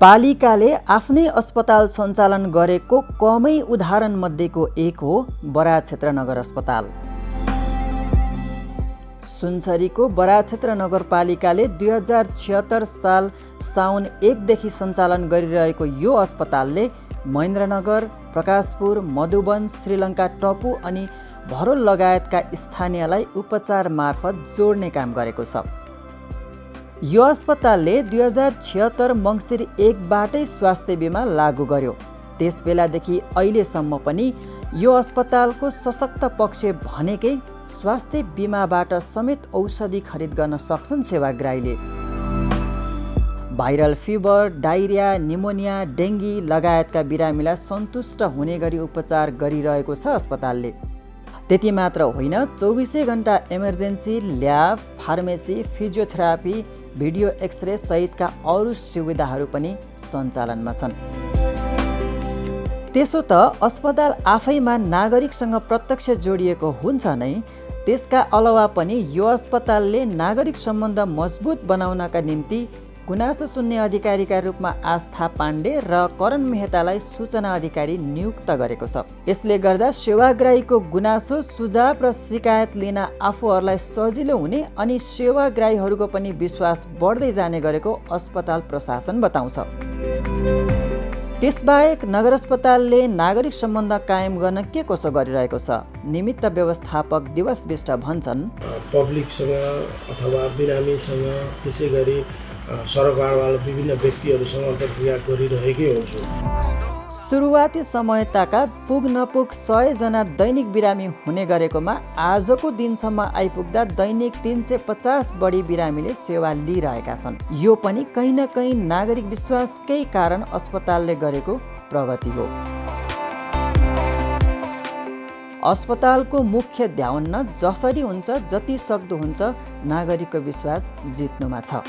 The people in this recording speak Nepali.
पालिकाले आफ्नै अस्पताल सञ्चालन गरेको कमै उदाहरणमध्येको एक हो बराह क्षेत्र नगर अस्पताल। सुनसरीको बराह क्षेत्र नगरपालिकाले 2076 साल साउन 1 देखि सञ्चालन गरिरहेको यो अस्पतालले महेन्द्रनगर, प्रकाशपुर, मधुवन, श्रीलङ्का टपु अनि भरोल लगायतका स्थानीयलाई उपचार मार्फत जोड्ने काम गरेको छ। यो अस्पतालले 2076 मङ्सिर 1 बाटै स्वास्थ्य बिमा लागू गर्यो। त्यस बेलादेखि अहिलेसम्म पनि यो अस्पतालको सशक्त पक्ष भनेकै स्वास्थ्य बिमाबाट समेत औषधि खरिद गर्न सक्छन् सेवाग्राहीले। Viral fever, diarrhoea, pneumonia, dengue लगायतका बिरामीलाई सन्तुष्ट हुने गरी उपचार गरिरहेको छ अस्पतालले। त्यति मात्र होइन, 24 घण्टा emergency, lab, pharmacy, physiotherapy, video x ray सहितका अरू सुविधाहरू पनि सञ्चालनमा छन्। त्यसो त अस्पताल आफैमा नागरिकसँग प्रत्यक्ष जोडिएको हुन्छ नै, त्यसका अलावा पनि यो अस्पतालले नागरिक सम्बन्ध मजबुत बनाउनका निम्ति गुनासो सुन्ने अधिकारीका रूपमा आस्था पाण्डे र करण मेहतालाई सूचना अधिकारी नियुक्त गरेको छ। यसले गर्दा सेवाग्राहीको गुनासो, सुझाव र शिकायत लिन आफूहरूलाई सजिलो हुने अनि सेवाग्राहीहरूको पनि विश्वास बढ्दै जाने गरेको अस्पताल प्रशासन बताउँछ। त्यसबाहेक नगर अस्पतालले नागरिक सम्बन्ध कायम गर्न के कसो गरिरहेको छ, निमित्त व्यवस्थापक दिवस विष्ट भन्छन्। पब्लिकसँग अथवा बिरामीसँग, त्यसै गरी सरकारवाला विभिन्न व्यक्तिहरूसँग अन्तर्क्रिया गरिरहेकै हुन्छु। सुरुवाती समयताका पुग नपुग 100 जना दैनिक बिरामी हुने गरेकोमा आजको दिनसम्म आइपुग्दा दैनिक 350 बढी बिरामीले सेवा लिइरहेका छन्। यो पनि कहीँ न कहीँ नागरिक विश्वासकै कारण अस्पतालले गरेको प्रगति हो। अस्पतालको मुख्य ध्यान जसरी हुन्छ, जति सक्दो हुन्छ नागरिकको विश्वास जित्नुमा छ।